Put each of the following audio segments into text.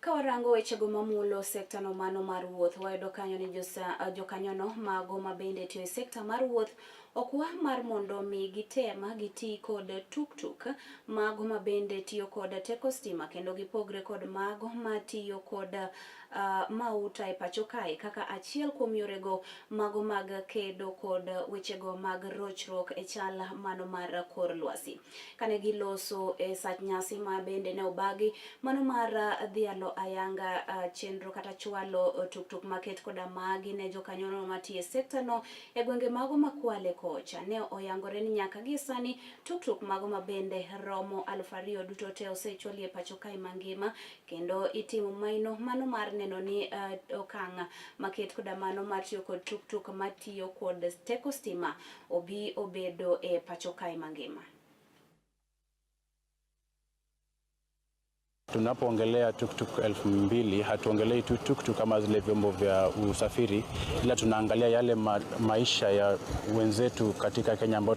Ka warango wechego mamulo sekta no mano mar wuoth, wayudo kanyo ni jokanyono mago mabende tiyo e sekta mar wuoth okwa mar mondo mi gitem giti kod tuktuk mago mabende tiyo kod teko stima kendo gipogre kod mago matiyo kod mauta e pacho kae kaka achiel kuom yorego mago mag kedo kod wechego mag rochruok e chal mano mar kor lwasi. Kane giloso e sach nyasi ma bende ne obagi mano mar dhialo ayanga chenro kata chwalo tuktuk maket koda magi ne jokanyono matiyo e sekta no e gwenge mago ma Kwale kocha ne oyangore ni nyaka gi sani tuktuk mago ma bende romo 2,000 duto te osechwali e pacho kae mangima kendo itimo maino mano mar neno ni okang' maket koda mano mar tiyo kod tuktuk matiyo kod teko stima obi obedo e pacho kae mangima. Tunapoongelea tuktuk 2,000 hatuongelei tu tuktuk kama zile vyombo vya usafiri, ila tunaangalia yale maisha ya wenzetu katika Kenya ambao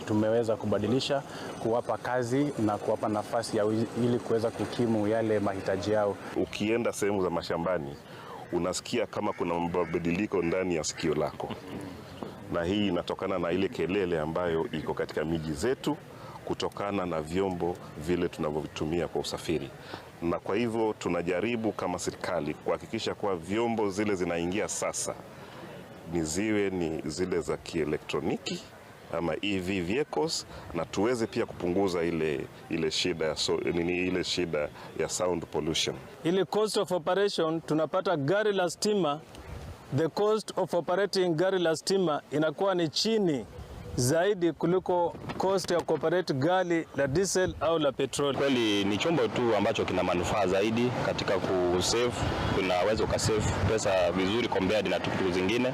tumeweza kubadilisha, kuwapa kazi na kuwapa nafasi ya ili kuweza kukimu yale mahitaji yao. Ukienda sehemu za mashambani unasikia kama kuna mabadiliko ndani ya sikio lako, na hii inatokana na ile kelele ambayo iko katika miji zetu kutokana na vyombo vile tunavyovitumia kwa usafiri. Na kwa hivyo tunajaribu kama serikali kuhakikisha kuwa vyombo zile zinaingia sasa ni ziwe ni zile za kielektroniki ama EV vehicles, na tuweze pia kupunguza ile shida ya so, nini, ile shida ya sound pollution. Ile cost of operation tunapata gari la stima, the cost of operating gari la stima inakuwa ni chini zaidi kuliko cost ya kuoperate gari la diesel au la petroli. Kweli ni chombo tu ambacho kina manufaa zaidi katika kusave, unaweza ukasave pesa vizuri compared na tuktuk zingine.